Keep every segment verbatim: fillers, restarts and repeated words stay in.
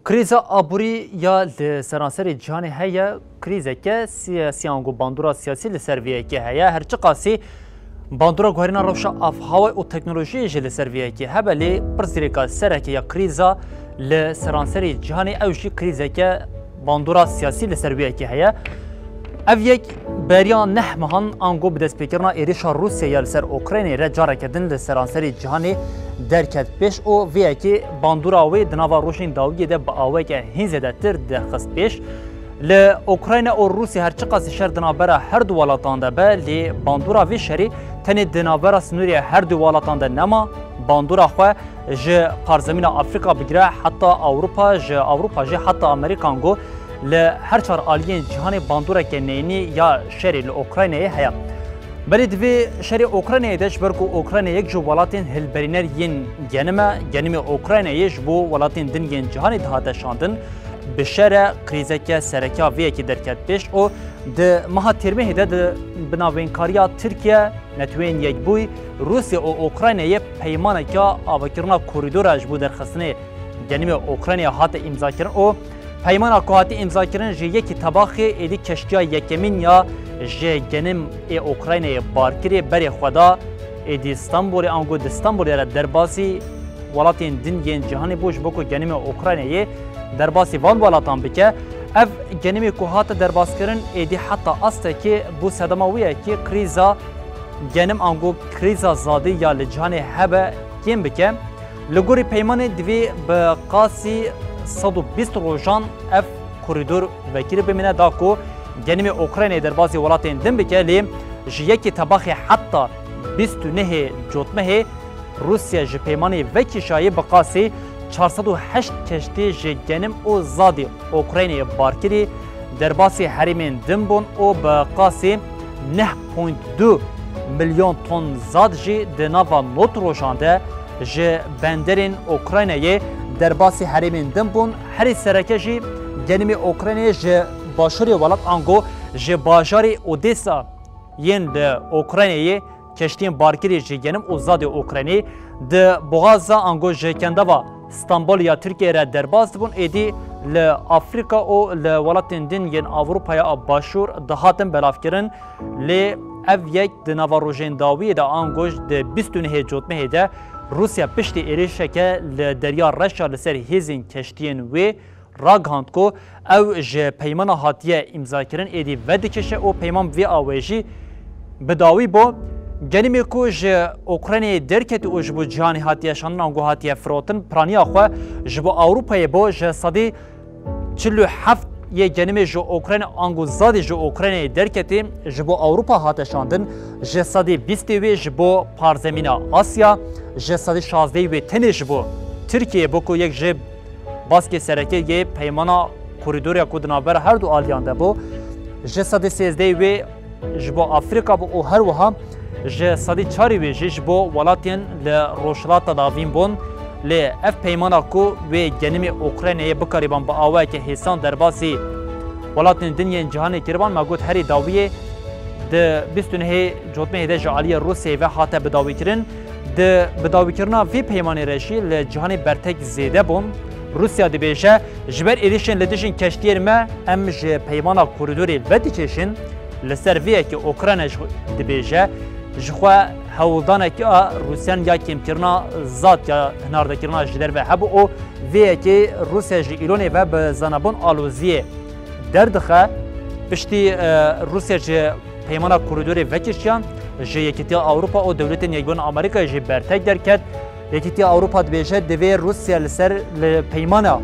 Krîza aborî ya li seranserê cîhanê heye, krîzeke siyasî ango bandora siyasî li ser vê yekê heye. Her çiqasî bandora guherîna rewşa avhawayê û teknolojiyê jî li ser vê yekê hebe, lê pirsgirêka sereke ya krîza li seranserê cîhanê ew jî krîzeke bandora siyasî li ser vê yekê heye. Ev yek beriya neh mehan ango bi destpêkirina êrişa Rûsya ya li ser Ukraynayê re careke din li seranserê cîhanê derket pêş û vê yekê bandora wê di nava rojên dawiyê de bi aweke hîn zêdetir derxist pêş. Li Ukrayna û Rûsya her çiqasî şer di navbera her du welatan de be, lê bandora vê şerî tenê di navbera sînorê her du welatan de nema, bandora xwe ji parzemîna Afrîka bigire heta Ewropa, ji Ewropa jî heta Amerîka ango li her çar aliyên cîhanê bandoreke neyînî ya şerê li Ukraynayê heye. Belê di vê şerê Ukraynayê de, ji ber ku Ukrayna yek ji welatên hilberîner yên genim e, genimê Ukraynayê ji bo welatên din yên cîhanê dihate şandin, bi şer e, krîzeke sereke ya vê yekê derket pêş û di meha Tîrmehê de di binavênkariya Tirkiye, Neteweyên Yekbûyî, Rûsya û Ukraynayê peymaneke avakirina korîdora ji bo derxistinê genimê Ukraynayê hate îmzakirin û peymana ku hate îmzakirin ji yekê Tebaxê êdî keştiya yekemîn ya ji genim ê Ukraynayê barkirê berê xwe da êdî Stenbolê ango di Stenbolê re derbasî welatên din yên cîhanê bû ji bo ku genimê Ukraynayê derbasî van welatan bike. Ev genimê ku hate derbaskirin êdî heta astekê bû sedema wê yekê krîza genim ango krîza zadî ya li cîhanê hebe kêm bike. Li gorî peymanê divê bi qasî sed û bîst rojan ev korîdor vekirî bimîne da ku genimê Ukraynayê derbasî welatên din bike, lê ji yekê Tebaxê heta bîst û nehê Cotmehê Rûsya ji peymanê vekişayê bi qasî çar sed û heşt keştî ji genim û zadî Ukraynayê barkirî derbasî herêmên din bûn û bi qasî neh point du milyon ton zad jî di nava nod rojan de ji benderên Ukraynayê derbasî herêmên din bûn. Herî sereke jî genimê Ukraynayê ji başûrê welat ango ji bajarê Odesa yên li Ukraynayê keştiyên barkirî ji genim û zadê Ukraynî di boğaza ango ji kendava Stenbolê ya Tirkiyeyê re derbas dibûn, êdî li Afrîka û li welatên din yên Ewropaya Başûr dihatin belavkirin, lê ev yek di nava rojên dawiyê de ango di bîst û nehê Cotmehê de Rûsya piştî êrişeke li Derya Reşa li ser hêzên keştiyên wê ragihand ku ew ji peymana hatiye îmzakirin êdî vedikişe û peyman bi vî awayî jî bi dawî bû. Genimê ku ji Ukraynayê derketî û ji bo cîhanê hatiye şandin ango hatiye firotin, piraniya xwe ji bo Ewropayê bû, ji sedî çil û heft yê genimê ji Ukrayna ango zadî ji Ukraynayê derketî ji bo Ewropa hate şandin, ji sedî bîstê wê ji bo parzemîna Asya, ji sedî şazdehê wê tenê ji bo Tirkiyeyê bû ku yek ji baskê sereke yê peymana korîdorê ku di navbera her du aliyan de bû. Ji sedî sêzdehê wê ji bo Afrîka bû û her wiha ji sedî çarê wê jî ji bo welatên li Rojhilata Navîn bûn. Lê ev peymana ku wê genimê Ukraynayê bikarîban bi awayeke hêsan derbasî welatên din yên cîhanê kiriban, me got herî dawiyê di bîst û nehê Cotmehê de ji aliyê Rûsyayê ve hate bidawîkirin. Di bidawîkirina vê peymanê re jî li cîhanê bertek zêde bûn. Rûsya dibêje, ji ber êrişên li dijîn keştiyên me, em ji peymana korîdorê vedikêşin. Li ser vê yekê Ukrayna jî dibêje, ji xwe hewldaneke a Rûsyan ya kêmkirina zad ya hinardekirina ji derve hebû û vê yekê Rûsya ji îlonê ve bi zanebûn aloziyê derdixe. Piştî, e, Rûsya ji peymana korîdorê vekişiyan, ji Yekîtiya Ewropa û Dewletên Yekbûn Amerîkayê jî bertek derket. Yekîtiya Ewropa dibêje, divê Rûsya li ser li peymana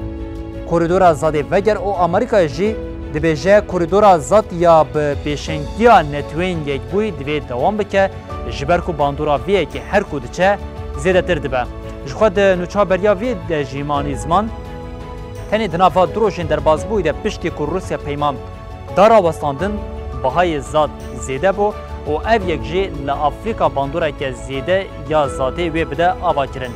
korîdora zadê veger û Amerîkayê jî dibêje, korîdora zad ya bi pêşengiya Neteweyên Yekbûyî divê dewam bike, ji ber ku bandora vê yekê her ku diçe zêdetir dibe. Ji xwe di nûça beriya vê de jî manî ziman, tenê di nava du rojên derbasbûyî de piştî ku Rûsya peyman da rawestandin, bihayê zad zêde bû û ev yek jî li Afrîka bandoreke zêde ya zadê wê bide avakirin.